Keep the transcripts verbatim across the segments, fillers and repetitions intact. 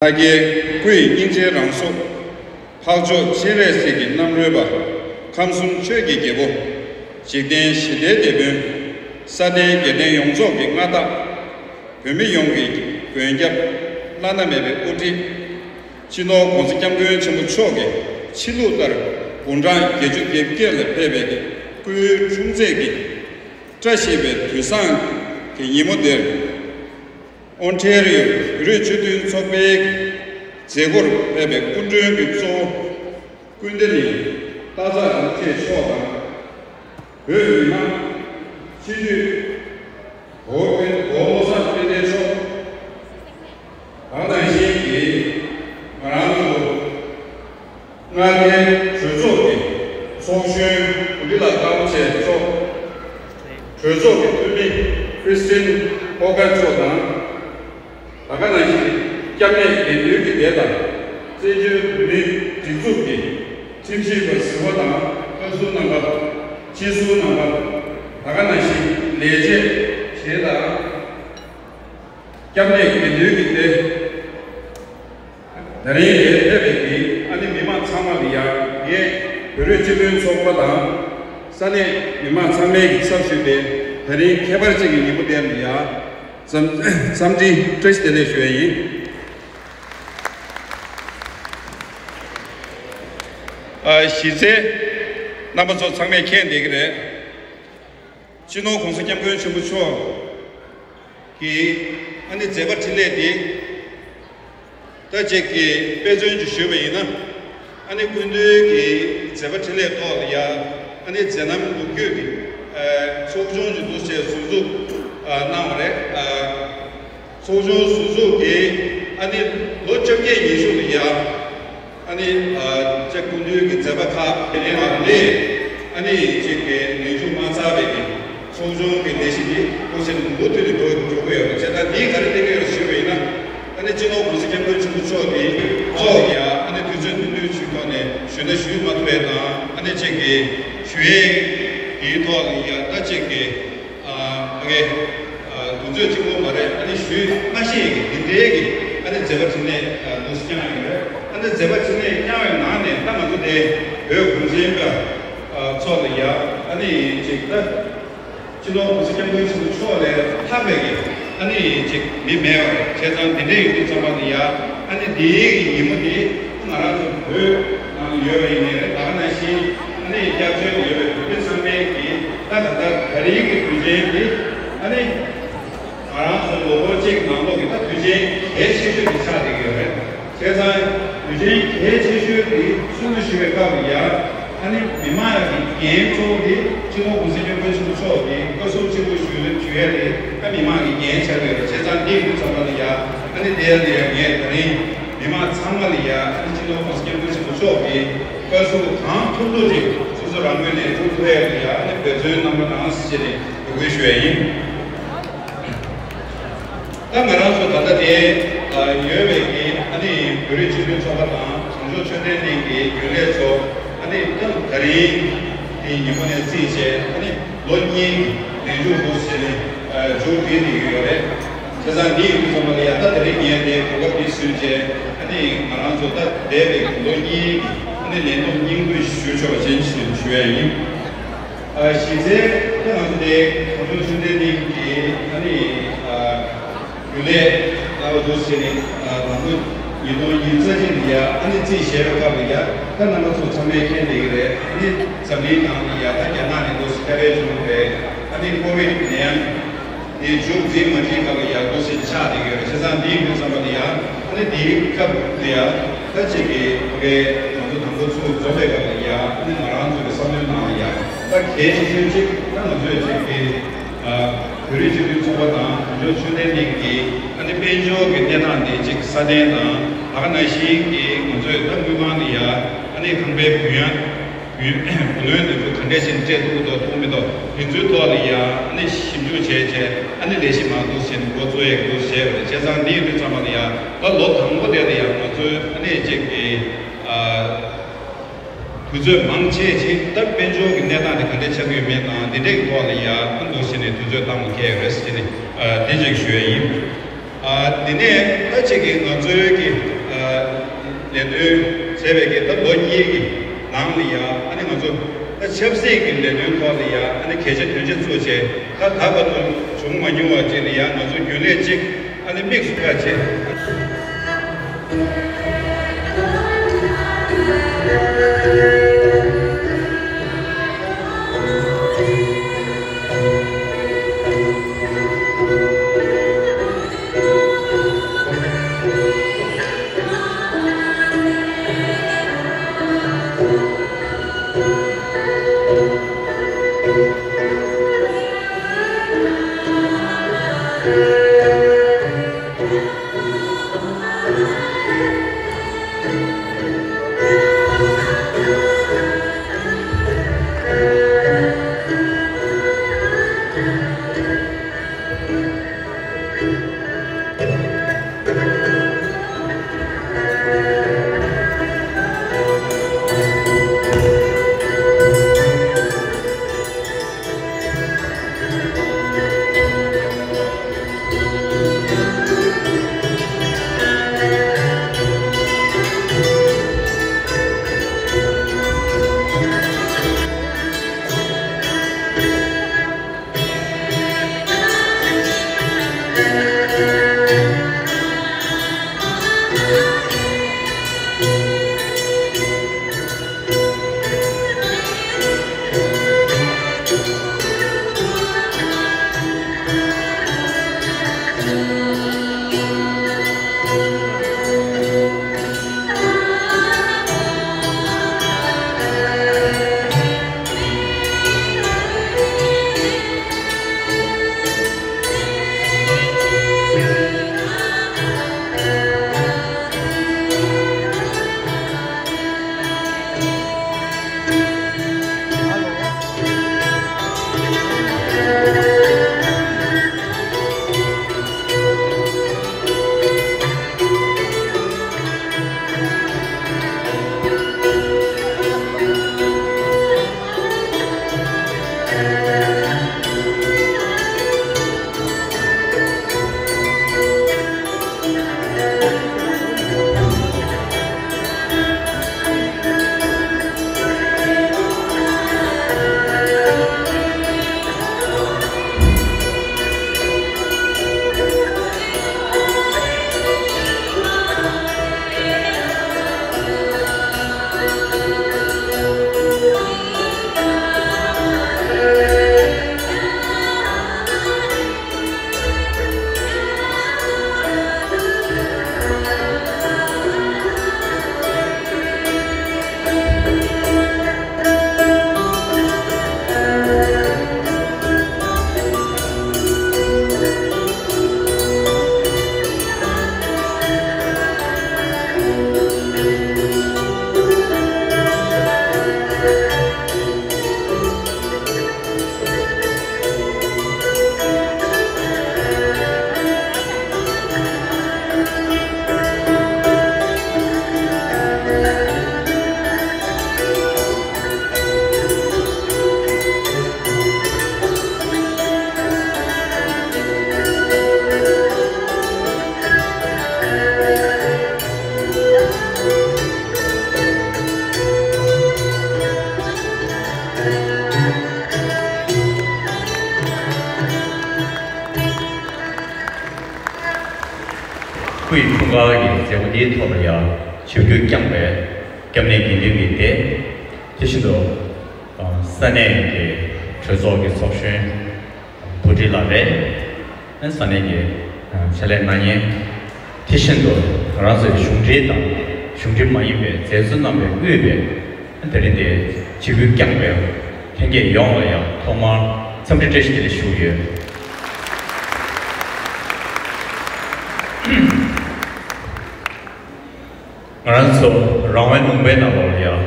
ལྷ་རྒྱལ་སྐུ་ཡི་སྙིང་རྗེའི་རང་གཟུགས། འཕགས་མཆོག་སྤྱན་རས་གཟིགས་ཀྱི་རྣམ་རོལ་པ། ཁམས་གསུམ་ཆོས་ཀྱི་རྒྱལ་པོ། འཇིག་རྟེན་ཞི་བདེའི་དེད་དཔོན། ས་སྟེང་རྒྱལ་བསྟན་ཡོངས་རྫོགས་ཀྱི་མངའ་བདག་བོད་མི་ཡོངས་ཀྱི་མགོན་སྐྱབས། བླ་ན་མེད་པའི་དབུ་ཁྲིད། སྤྱི་ནོར་༸གོང་ས་༸སྐྱབས་མགོན་ཆེན་པོ་མཆོག་གི་ཕྱི་ལུགས་ལྟར་དགུང་གྲངས་བརྒྱད་ཅུ་གྱ་བརྒྱད་ལ་ཕེབས་པའི་སྐུའི་འཁྲུངས་ཚེས་ཀྱི་བཀྲ་ཤིས་པའི་དུས་བཟང་གི་ཉིན་མོ་འདིར། ཨོན་ཊེ་རི་ཡོ་བོད་རིགས་སྤྱི་མཐུན་ཚོགས་པའི་མཛད་སྒོར་ཕེབས་པའི་སྐུ་མགྲོན་གྱི་གཙོ་བོ་ཀུན་བདེ་གླིང་སྟག་ཚང་རིན་པོ་ཆེ་མཆོག་དང་། བོད་མི་མང་སྤྱི་འཐུས་གོ་བོ་བློ་བཟང་དཔལ་ལྡན་མཆོག་དང་། ནང་བཞིན་གྱི་ང་རང་ཚོ་མངའ་སྡེའི་གྲོས་ཚོགས་ཀྱི་ཚོགས་གཞོན་གུ་ལི་ལགས་རྟ་ལོ་ཆེ་མཆོག་གྲོས་ཚོགས་ཀྱི་འཐུས་མི་ཁྲི་སི་ཊིན་ཧོ་ཀར་མཆོག་དང་། ད་ག་ནང་བཞིན་སྐྱབས་གནས་དགེ་འདུན་གྱི་སྡེ་དང་། བཙན་བྱོལ་བོད་མིའི་སྒྲིག་འཛུགས་ཀྱི་ཁྲིམས་ཞིབ་པ་ཟུར་པ་དང་བཀའ་ཟུར་རྣམ་པ། སྤྱི་ཟུར་རྣམ་པ། ད་ག་ནང་བཞིན་ལས་བྱེད་གཞན་དང་། སྐྱབས་གནས་དགེ་འདུན་གྱི་སྡེ། ད་རིང་ལས་ཕེབས་པའི་གི་ཨ་ནི་མི་མང་ཚང་མ་ལ་ཡང་ངས་བོད་རིགས་སྤྱི་མཐུན་ཚོགས་པ་དང་ས་གནས་མི་མང་ཚང་མའི་གི་ཚབ་ཞུས་ཏེ། ད་རིང་ཁྱད་པར་ཅན་གྱི་ཉིན་མོ་དེ་ལ་ཡང་འཚམས་འཚམས་འདྲི་བཀྲ་ཤིས་བདེ་ལེགས་ཞུ་ཡ་ཡིན། ཨ། གཞི་རྩའི་རྣམ་པ་ཚོ་ཚང་མས་མཁྱེན་བསྡད་ཀྱི་རེད། སྤྱི་ནོར་༸གོང་ས་༸སྐྱབས་མགོན་ཆེན་པོ་མཆོག་གི་ཨ་ནི་མཛད་པ་འཕྲིན་ལས་འདི་ད་ཅིག་གི་དཔེ་མཚོན་ཅིག་ཞུས་པ་ཡིན་ན། ཨ་ནི་སྐུ་མདུན་གྱི་མཛད་པ་འཕྲིན་ལས་ཐོག་ལ་ཡ་ཨ་ནི་མཛད་རྣམ་ལོ་རྒྱུས་ཀྱི་ཚོགས་ཆུང་ཅིག་འདུག་སེ་ཟུར་འཛུགས་གནང་བ་རེད། ཚོགས་ཆུང་ཟུར་འཛུགས་ཀྱིས་ཨ་ནི་ལོ་བཅོ་བརྒྱད་ཉི་ཤུ་ལ་ཡ་ཨ་ནི་ཅིག་སྐུ་མདུན་གྱི་མཛད་པ་ཁག་དེ་ནས་མ་ལས་ཨ་ནི་ཅིག་གི་ནུས་ཤུགས་མ་ཚར་བའི་གི་ཚོགས་ཆུང་གི་ལས་གཞི་འདི་འདུག་སེ་མུ་མཐུད་དེ་འགྲོ་འགྲོ་གི་ཡོད་རེད། བྱས་ཙང་འདིའི་ག་རེ་གནད་འགག་ཡོད་ཞུས་པ་ཡིན་ན། ཨ་ནི་སྤྱི་ནོར་༸གོང་ས་༸སྐྱབས་མགོན་ཆེན་པོ་མཆོག་གིས་ཐོག་ཡ་ཨ་ནི་དུས་ཚོད་ཐུང་ཐུང་ཞིག་ཐོག་ནས་ཞུ་ན་ཞུ་མ་ཐུབ་པའི་དང་། ཨ་ནི་ཅིག་གི་ཞུ་ཡས་དེའི་ཐོག་ལ་ཡ་ད་ཅིག་གི་ཨ་ཕ་གི་ཨ་དུས་ཚོད་གཅིག་པོ་མ་རེད། ཨ་ནི་ཞུས་མ་ཤེས་ཀྱི་འདི་འདྲའི་གི་ཨ་ནི་མཛད་པ་འཕྲིན་ལས་ཨ་འདུག་སེ་བསྐྱངས་ཡོད་རེད། ཨ་ནི་མཛད་པ་འཕྲིན་ལས་བསྐྱངས་པའི་ནང་ནས་ད་ང་ཚོ་དེ་བོད་གུང་ཁྲན་པ་ཨ་ཚོ་ལ་ཡ་ཨ་ནི་ཅིག་ད། སྤྱི་ནོར་༸གོང་ས་༸སྐྱབས་མགོན་ཆེན་པོ་མཆོག་ལས་ལྷག་པའི་གི་ཨ་ནི་ཅིག་མི་མེད་པ་རེད། བྱས་ཙང་འདི་འདྲའི་ཡོང་དུས་ཙམ་པ་ལ་ཡ་ཨ་ནི་འདིའི་གི་ཉིན་མོ་འདི་ང་རང་ཚོ་བོད་ནང་ཡོད་པ་ཡིན་ནའི་རེད། ད་ག་ནང་བཞིན་ཨ་ནི་རྒྱ་ཆེར་ཡོད་པའི་བོད་མི་ཚང་མའི་གི་ད་ད་ལྟ་ད་རིང་གི་དུས་ཆེན་འདི་ཨ་ནི་ང་རང་ཚོ་ལོ་འཁོར་གཅིག་ནང་ལོགས་ཀྱི་ད་དུས་ཆེན་གལ་ཆེ་ཤོས་ཀྱི་ཆགས་བསྡད་ཀྱི་ཡོད་རེད། བྱས་ཙང་དུས་ཆེན་གལ་ཆེ་ཤོས་དེ་སྲུང་བརྩི་ཞུ་བའི་སྐབས་ལ་ཡ་ཨ་ནི་མི་མང་གི་འགན་གཙོ་བོ་དེ་སྤྱི་ནོར་༸གོང་ས་༸སྐྱབས་མགོན་ཆེན་པོ་མཆོག་གིས་བཀའ་ཟུར་གཅིག་པུ་ཞུ་ཞུ་ཡ་དེ་ཨ་མི་མང་གི་འགན་ཆགས་ཡོད་རེད། བྱས་ཙང་འདི་ཡིན་དུས་ཙམ་པ་ལ་ཡ་ཨ་ནི་དེ་ལ་ཡ་ངས་ད་རིང་མི་མང་ཚང་མ་ལ་ཡ་ཨ་ནི་སྤྱི་ནོར་༸གོང་ས་༸སྐྱབས་མགོན་ཆེན་པོ་མཆོག་གིས་བཀའ་ཟུར་གང་ཐུབ་ཐུབ་ཅིག་སོ་སོ་རང་ངོས་ནས་ཐུབ་ཐུབ་ཡ་ལ་ཡ་ཨ་ནི་འབད་བརྩོན་གནང་རོགས་གནང་ཞེས་ནས་འབོད་སྐུལ་ཞུ་ཡ་ཡིན། ད་ང་རང་ཚོ་ད་ལྟ་དེ་ཡོད་པའི་གི་ཨ་ནི་བོད་རིགས་སྤྱི་མཐུན་ཚོགས་པ་དང་བྱང་ཕྱོགས་ཆོས་ལྡན་གླིང་གི་རྒྱུན་ལས་ཚོ་ཨ་ནི་ད་ད་རིང་དེ་ཉིན་མོ་ནས་བརྩིས་བྱས་ཨ་ནི་ལོ་གཉིས་ཀྱི་ལས་མཇུག་འདུག་ཟེར་ནས་མཇུག་སྒྲིལ་བསྡད་ཀྱི་ཡོད་རེད། བྱས་ཙང་འདི་ཡིན་དུས་ཙམ་པ་ལ་ཡ་ད་ད་རིང་ངས་དེ་གོ་སྐབས་འདི་བཟུང་བྱས་ཨ་ནི་ང་རང་ཚོ་ད་འདས་པའི་གི་ལོ་གཉིས་ཀྱི་ཨ་ནི་ལས་རིམ་སྙིང་བསྡུས་ཞུ་ཆོག་པ་ཅན་ཞིག་ཞུ་ཡ་ཡིན། ཨ་གཞི་རྩའི་ད་ང་ཚོ་དེ་བྱང་ཕྱོགས་ཆོས་ལྡན་གླིང་གི་ཨ་ནི་ཨ་རྒྱུན་ལས་རྣམ་པ་འདུག་ཟེར་ནས་ཨ་དང་པོ་ཉིས་སྟོང་ཉི་ཤུ་རྩ་གཅིག་ལ་ཡ་ཨ་ནི་རྩིས་བཞེས་པའི་སྐབས་ལ་ཡ་ད་རྣམ་པ་ཚོ་ཚང་མས་མཁྱེན་བསྡད་ཀྱི་རེད། ཨ་ནི་འཛམ་གླིང་ནང་ལ་ཡ་ད་རྒྱ་ནག་ནས་འདུག་ཁྱབ་སྤེལ་བྱུང་བའི་ཨ་ནི་ཀོ་བིད་ནད་ཡམས། དེ་མཇུག་འཛིན་མ་འཛིན་སྐབས་ལ་ཡ་འདུག་སེ་ཆགས་བསྡད་ཀྱི་ཡོད་རེད། བྱས་ཙང་འདི་ཡིན་དུས་ཙམ་པ་ལ་ཡ་ཨ་ནི་དེའི་སྐབས་དེ་ཡ་ད་ཅིག་གི་ཕ་གའི་ང་ཚོ་དང་པོ་ཚུར་འཛོམས་པའི་སྐབས་ལ་ཡ་ཨ་ནི་ང་རང་ཚོ་གི་བསམ་བློའི་ནང་ལ་ཡ་ད་གལ་ཆེ་ཤོས་གཅིག་ད་ང་ཚོས་ཅིག་གི་བོད་རིགས་སྤྱི་མཐུན་ཚོགས་པ་དང་བྱང་ཕྱོགས་ཆོས་ལྡན་གླིང་གི་ཨ་ནི་དཔལ་འབྱོར་གྱི་གནས་སྟངས་དེ་ཅིག་སྲ་བརྟན་དང་ད་ག་ནང་བཞིན་གྱི་ང་ཚོས་ད་དངུལ་ཁང་ལ་ཡ་ཨ་ནི་ཁང་པའི་བུ་ཡ། བུ་བུ་ལོན་དེ་ཚོ་ག་འདྲས་ཞིག་སྤྲད་ཐུབ་ཀྱི་འདུག་ཐུབ་མི་འདུག་དེ་ཚོའི་ཐོག་ལ་ཡ་ཨ་ནི་ཞིབ་འཇུག་བྱས་བྱས་ཨ་ནི་ལས་གཞི་མང་འདུག་ཟེར་ནས་འགོ་བཙུགས་ཡས་འདུག་བྱས་པ་རེད། བྱས་ཙང་འདི་ཡིན་དུས་ཙམ་པ་ལ་ཡ་ད་ལོ་དང་པོ་དེ་ལ་ཡ་ང་ཚོའི་ཨ་ནི་ཅིག་གི་ཨ་དུས་ཚོད་མང་ཆེ་ཅིག་ད་དཔལ་འབྱོར་གྱི་གནས་སྟངས་དེ་ག་འདྲས་ཆགས་ཀྱི་ཡོད་མེད་དང་དེ་འདྲས་ཀྱི་ཐོག་ལ་ཡ་ཨ་འདུག་ཟེར་ནས་དུས་ཚོད་བཏང་དགོས་ཀྱི་རེད་ཟེར་ནས་ཨ་དེ་ཅིག་ཞུ་ཡས་ཡིན། ཨ། དེ་ནས་ད་ཅིག་གི་ང་ཚོའི་གི་ཨ་ལས་དོན་བྱས་པའི་གི་ད་ལོ་གཉིས་ཀྱི་ནང་ལ་ཡ། ཨ་ནི་ང་ཚོ་ད་ཆབ་སྲིད་ཀྱི་ལས་དོན་ཐོག་ལ་ཡ། ཨ་ནི་གལ་ཆེ་དོན་ཆེ་ཚུགས་བྱས། ད་ད་བར་དུ་བྱུང་མ་མྱོང་བ་ཅིག་ལ་ཡ། ང་ཚོ་རྒྱུན་ལས་ཅིག་ཨ་ནི་དམིགས་སུ་བཀར་བྱས། སྐུ་ཡི་འཁྲུངས་སྐར་གྱི་མཛད་སྒོ་འདིའི་ཐོག་ལ་ཡང་ཆིབས་བསྒྱུར་བསྐྱངས་པའི་སྐྱབས་གནས་དགེ་འདུན་གྱི་སྡེ། དེ་བཞིན་དུ་ས་གནས་ཀྱི་གྲོས་ཚོགས་ཀྱི་ཚོགས་གཞོན་བུ་ཁྲིད་ལགས་རེད། ས་གནས་ཀྱི་ཕྱག་ལས་གནང་མཁན། དེ་བཞིན་དུ་ང་རང་ཚོའི་གཞུང་འབྲེལ་དང་གཞུང་འབྲེལ་མ་ཡིན་པའི་མཛད་གཙོ་རྣམ་པས་དབུས་པའི་དེ་རིང་འདིར་ཆིབས་བསྒྱུར་བསྐྱངས་པའི་ལྷན་རྒྱས་ཡོངས་ལ་ཡང་ཐོག་མར་འཚམས་འདྲི་བཀྲ་ཤིས་བདེ་ལེགས་ཞུ་གི་ཡོད། ང་རང་ཚོ་རང་དབང་ལུང་པའི་ནང་ལོགས་ལ་ཡང་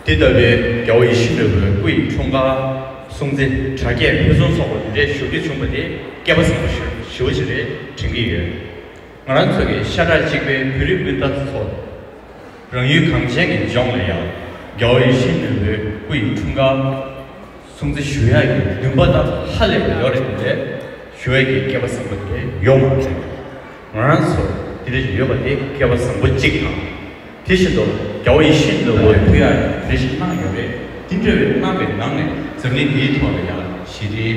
འདི་ལྟ་བུའི་རྒྱལ་བ་ཡིད་བཞིན་ནོར་བུའི་སྐུ་ཡི་འཁྲུངས་སྐར་སྲུང་བརྩི་དྲ་རྒྱའི་ཕུན་སུམ་ཚོགས་པ་འདི་འདྲའི་ཞུ་རྒྱུ་བྱུང་བ་དེ་སྐལ་པ་བཟང་པོ་ཞེ་པོ་ཅིག་རེད་དྲན་གྱི་ཡོད། ང་རང་ཚོ་གི་ཤ་ཁྲག་གཅིག་པའི་བོད་རིགས་སྤུན་ཟླ་ཚོ། རང་ཡུལ་གངས་ཅན་གྱི་ལྗོངས་ལ་ཡང་རྒྱལ་བ་ཡིད་བཞིན་ནོར་བུའི་སྐུ་ཡི་འཁྲུངས་སྐར་སྲུང་བརྩི་ཞུ་ཡག་གི་འདུན་པ་དང་ཧ་ལས་པ་ཡོད་རེད་དེ། ཞུ་ཡག་གི་སྐལ་པ་བཟང་པོ་དེ་ཡོད་མ་རེད། ང་རང་ཚོ་དེ་འདྲ་ཞིག་ཡོད་པ་དེ་སྐལ་བ་བཟང་པོ་གཅིག་དང་། དེ་བཞིན་དུ་རྒྱལ་བ་ཡིད་བཞིན་ནོར་བུ་ཕུལ་ཡག་དེ་འདྲ་ཞིག་གནང་ཡོད་རེད། དེ་འདྲ་བའི་གནང་བའི་ནང་ནས་འཛམ་གླིང་འདིའི་ཐོག་ལ་ཡང་ཞི་བདེའི་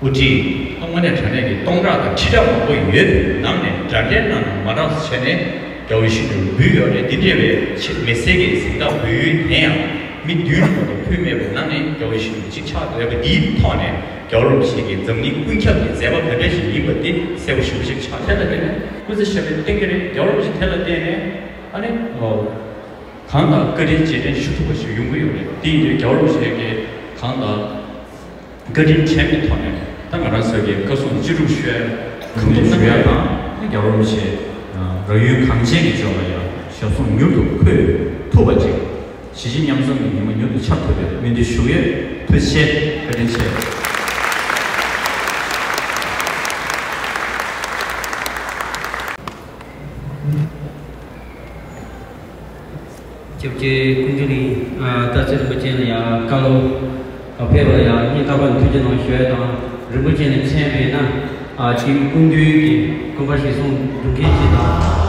དབུ་ཁྲིད་དངོས་གནས་དྲང་གནས་ཀྱི་སྟོང་ཕྲག་དང་ཁྲི་ཕྲག་མང་པོ་ཡོད་པའི་ནང་ནས་འདྲ་འདྲའི་ནང་ནས་མ་འདྲ་བ་བྱས་ནས་རྒྱལ་བ་ཡིད་བཞིན་ནོར་བུ་འབུལ་ཡོད་རེད། དེ་འདྲ་བའི་ཆེས་མི་སེར་གྱི་གཟེངས་རྟགས་འབུལ་ཡུལ་དེ་ཡང་མི་བདུན་ལ་མ་གཏོགས་ཕུལ་མེད་པའི་ནང་ནས་རྒྱལ་བ་ཡིད་བཞིན་ནོར་བུ་གཅིག་ཆགས་ཡོད་པ་འདིའི་ཐོག་ནས། རྒྱལ་བ་རིན་པོ་ཆེ་གིས་འཛམ་གླིང་ཀུན་ཁྱབ་ཀྱི་མཛད་པ་ག་འདྲ་ཞིག་ཡིན་པ་དེ་གསལ་པོ་ཞེ་པོ་ཞིག་ཆགས། དེ་ལ་བརྟེན་ནས་སྐུ་ཚེ་ཞབས་པད་བརྟན་གྱི་རེད། རྒྱལ་བ་རིན་པོ་ཆེ་དེ་ལ་བརྟེན་ནས་ཨ་ནི་ཨོ་གང་དང་བཀའ་དྲིན་རྗེས་དྲན་ཞུ་ཐུབ་པ་ཞིག་ཡོང་གི་ཡོད་རེད། དེ་ཡིན་དུས་རྒྱལ་བ་རིན་པོ་ཆེ་གིས་གང་དང་བཀའ་དྲིན་དྲན་པའི་ཐོག་ནས་ད་ང་རང་ཚོ་གི་བཀའ་གསུང་ཅི་སྒྲུབ་ཞུ་ཡ་གང་ཐུབ་གནང་ཞུ་ཡ་ཡ། དང་རྒྱལ་བ་རིན་པོ་ཆེ་རང་ཡུལ་གངས་ཅན་གྱི་ལྗོངས་ལ་ཡང་ཞབས་ཟུང་མྱུར་དུ་འཁོད་ཐུབ་པ་ཅིག་གཞིས་བྱེས་མཉམ་འཛོམས་ཀྱི་ཉི་མ་མྱུར་དུ་འཆར་ཐུབ་པའི་སྨོན་འདུན་ཞུ་ཡོད། ཐུགས་རྗེ་ཆེ། བཀའ་དྲིན་ཆེ། སྐྱབས་རྗེ་ཀུན་འདུས་གླིང་ཨ་སྟག་རྩེ་རིན་པོ་ཆེ་ལ་ཡང་བཀའ་སློབ་ཨ་ཕེབས་པ་ལ་ཡང་སྙིང་ཐག་པ་ནས་ཐུགས་རྗེ་གནང་ཞུ་ཡ་དང་། རིན་པོ་ཆེ་ནས་མཚན་དཔེར་ན། ཨ་ཀྱེ་མ་ཀུན་འདུས་ཀྱི་དགོན་པ་ཞིག་གསུང་སྒྲུབ་མཁན་ཅིག་དང་།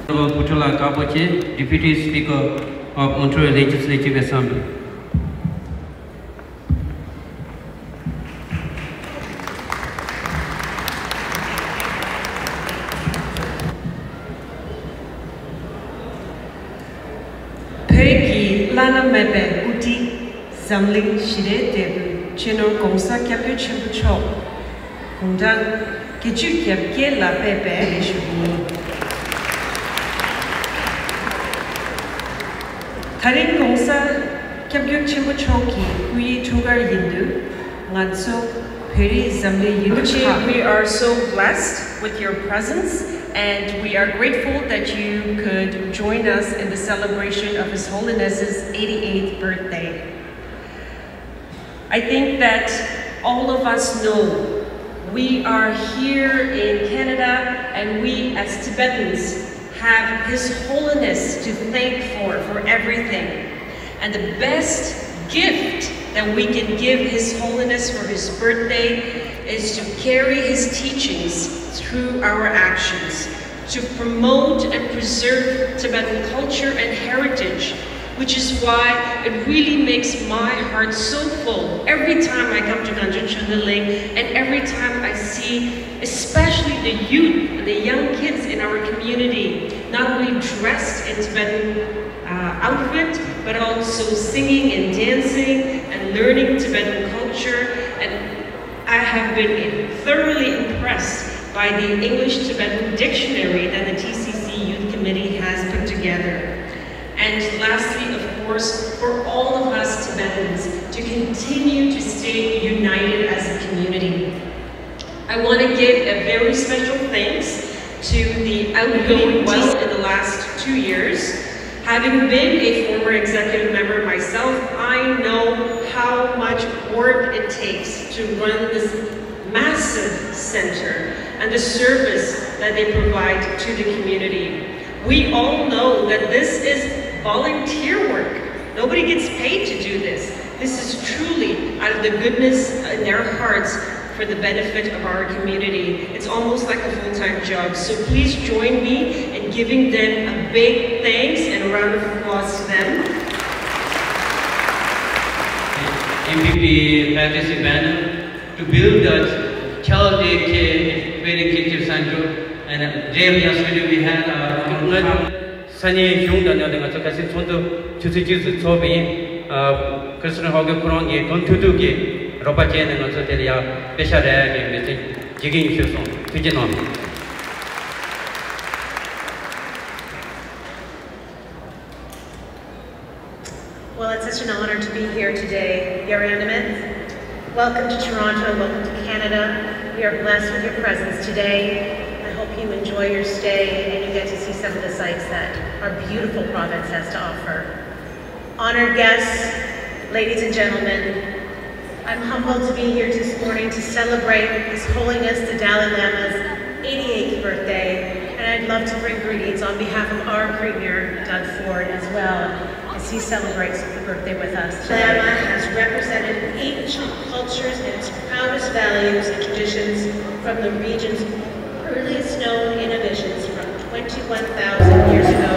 Honorable Putula Kapoche, Deputy Speaker of Ontario Legislative Assembly. བོད་ཀྱི་བླ་ན་མེད་པའི་དབུ་ཁྲིད། འཛམ་གླིང་ཞི་བདེའི་དེད་དཔོན་ སྤྱི་ནོར་༸གོང་ས་༸སྐྱབས་མགོན་ཆེན་པོ་མཆོག་དགུང་གྲངས་བརྒྱད་ཅུ་གྱ་བརྒྱད་ལ་ཕེབས་པའི་ཞུ་བ་ཡིན། ད་རིང་༸གོང་ས་༸སྐྱབས་མགོན་ཆེན་པོ་མཆོག་གི་སྐུ་ཡི་འཁྲུངས་སྐར་ཡིན་དུས། ང་ཚོ་བོད་རིགས་འཛམ་གླིང་ཡུལ་གྲུ་ཁག We are so blessed with your presence, and we are grateful that you could join us in the celebration of His Holiness's eighty-eighth birthday. I think that all of us know we are here in Canada, and we as Tibetans have His Holiness to thank for, for everything. And the best gift that we can give His Holiness for his birthday is to carry his teachings through our actions, to promote and preserve Tibetan culture and heritage, which is why it really makes my heart so full every time I come to Gangjung Chöndeleng and every time I see, especially the youth and the young kids in our community, not only dressed in Tibetan uh, outfit, but also singing and dancing and learning Tibetan culture. And I have been thoroughly impressed by the English Tibetan dictionary that the T C C Youth Committee has put together. And lastly, of course, for all of us Tibetans to continue to stay united as a community. I want to give a very special thanks to the outgoing well in the last two years. Having been a former executive member myself, I know how much work it takes to run this massive center and the service that they provide to the community. We all know that this is volunteer work. Nobody gets paid to do this. This is truly out of the goodness in their hearts for the benefit of our community. It's almost like a full-time job. So please join me in giving them a big thanks and a round of applause to them. N P P planted a banner to build a Child Daycare, Parent Care Center, and uh, day after yesterday we had our ས་གནས་གཞུང་དང་མཉམ་དུ་ང་ཚོ་ཁ་སང་ཚོགས་འདུ་ཆུ་ཚོད་བཅུ་ཙམ་ཚོགས་པ་ཡིན། ཨ། Christine Haugen ཁོ་རང་གིས་དོན་མཐུན་ཐུག་གིས་རོགས་པ་བྱས་ནས་ང་ཚོ་དེ་ལ་ཡ་པེ་ཤ་རག་གི་མི་ཚེ་བརྗེ་གི་ཡིན་ཞུས་སོང་། ཐུགས་རྗེ་གནང་། Well, it's such an honor to be here today, Yarandamith. Welcome to Toronto, welcome to Canada. We are blessed with your presence today. I hope you enjoy your stay and you get to see some of the sights that our beautiful province has to offer. Honored guests, ladies and gentlemen, I'm humbled to be here this morning to celebrate His Holiness the Dalai Lama's eighty-eighth birthday, and I'd love to bring greetings on behalf of our Premier, Doug Ford, as well, as he celebrates the birthday with us. The Lama has represented ancient cultures and its proudest values and traditions from the region's earliest known innovations from twenty-one thousand years ago.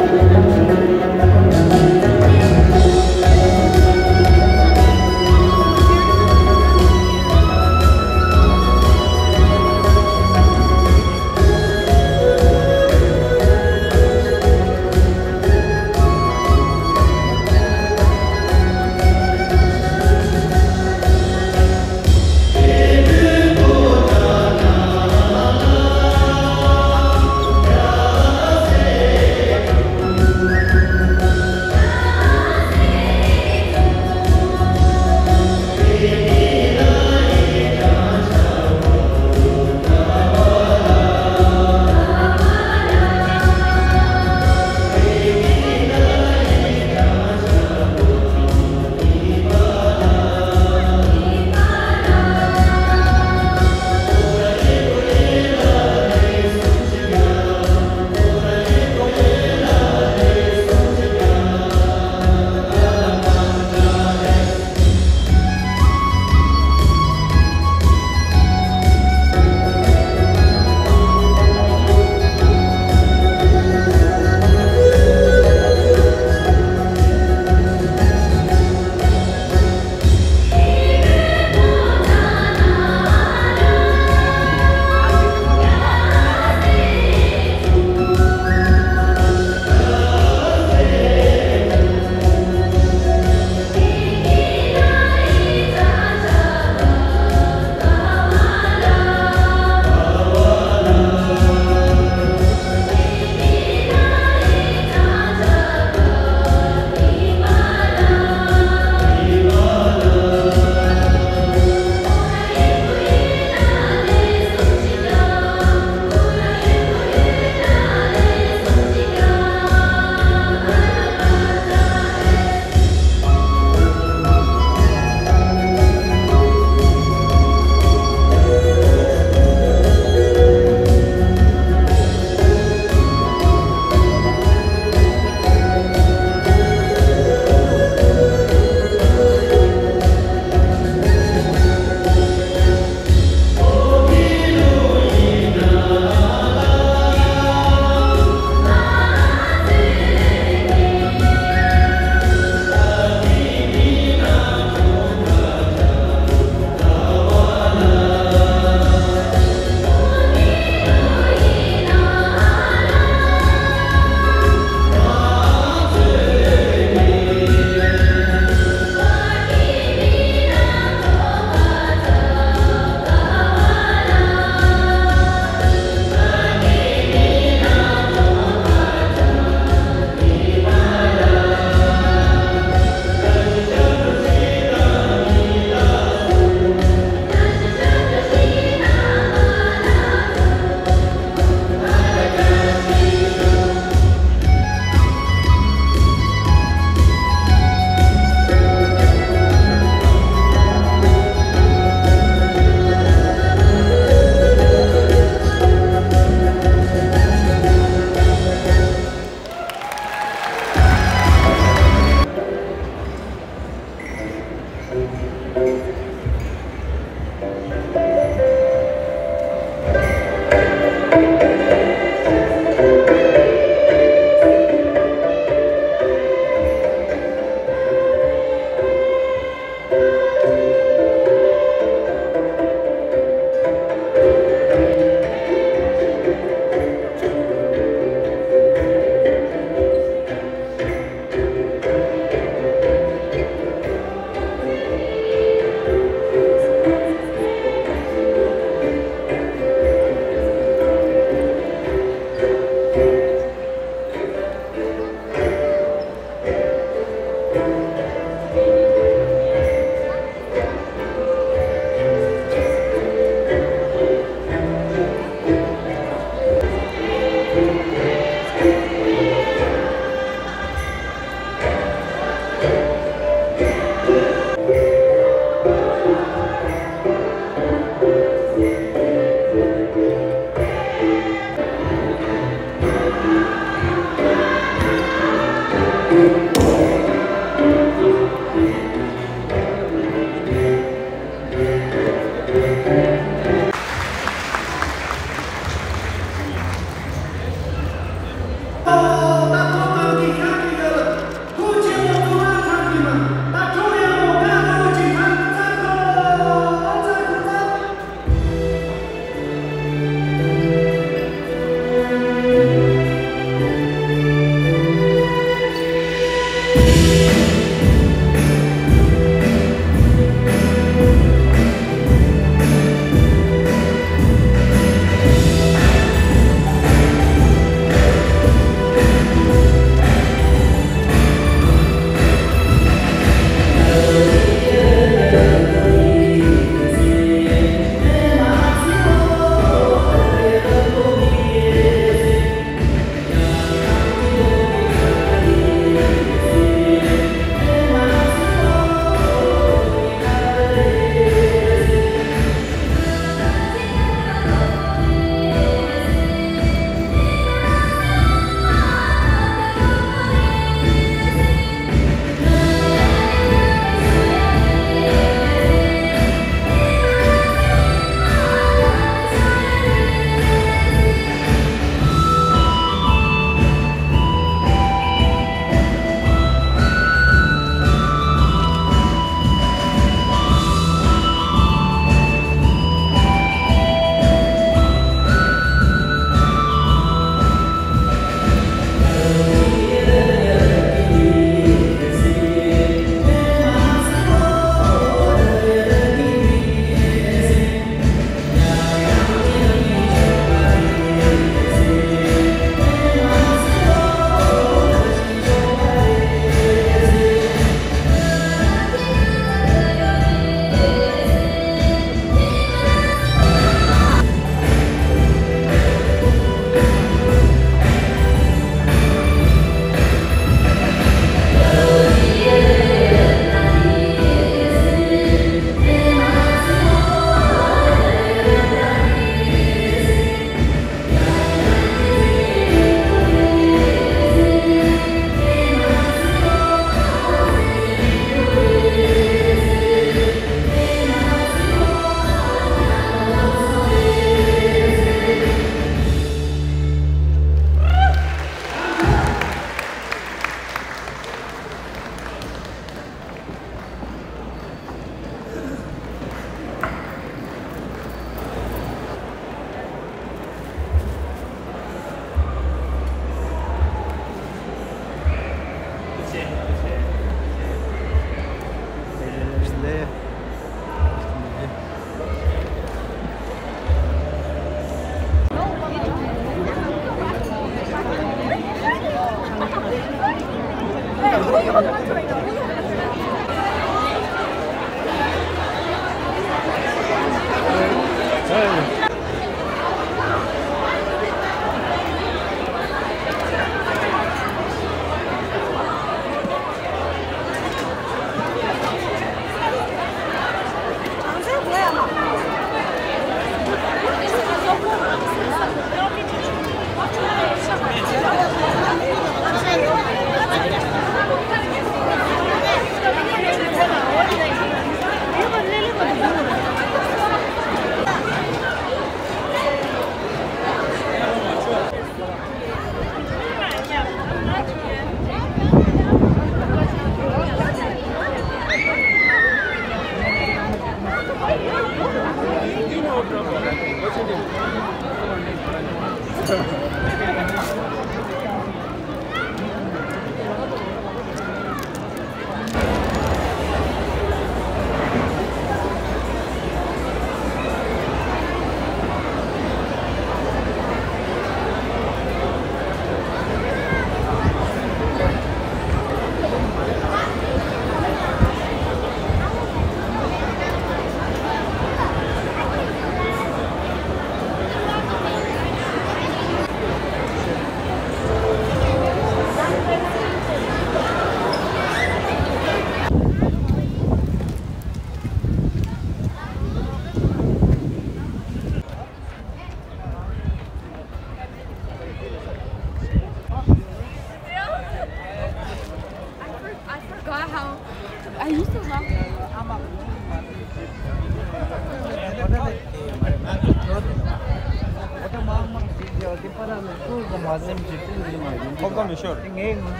ཁོམ་ཁོམ་མི་ཤོར།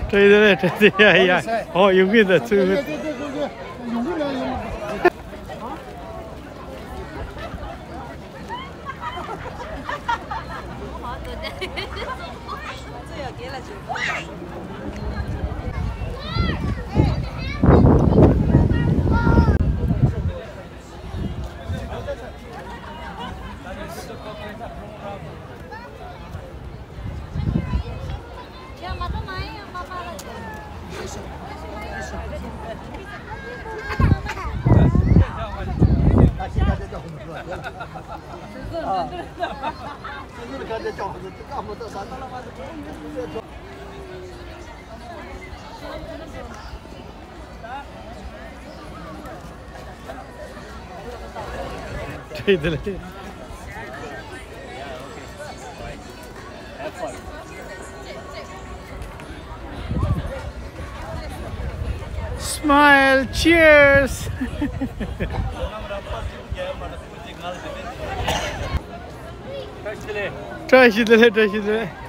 ཁྲེ་དེ་རེད། ཁྲེ་དེ་ཡ་ཡ། ཨོ་ཡོང་གི་འདུག་ཚུལ། Smile, cheers. བཀྲ་ཤིས་བདེ་ལེགས། བཀྲ་ཤིས་བདེ་ལེགས།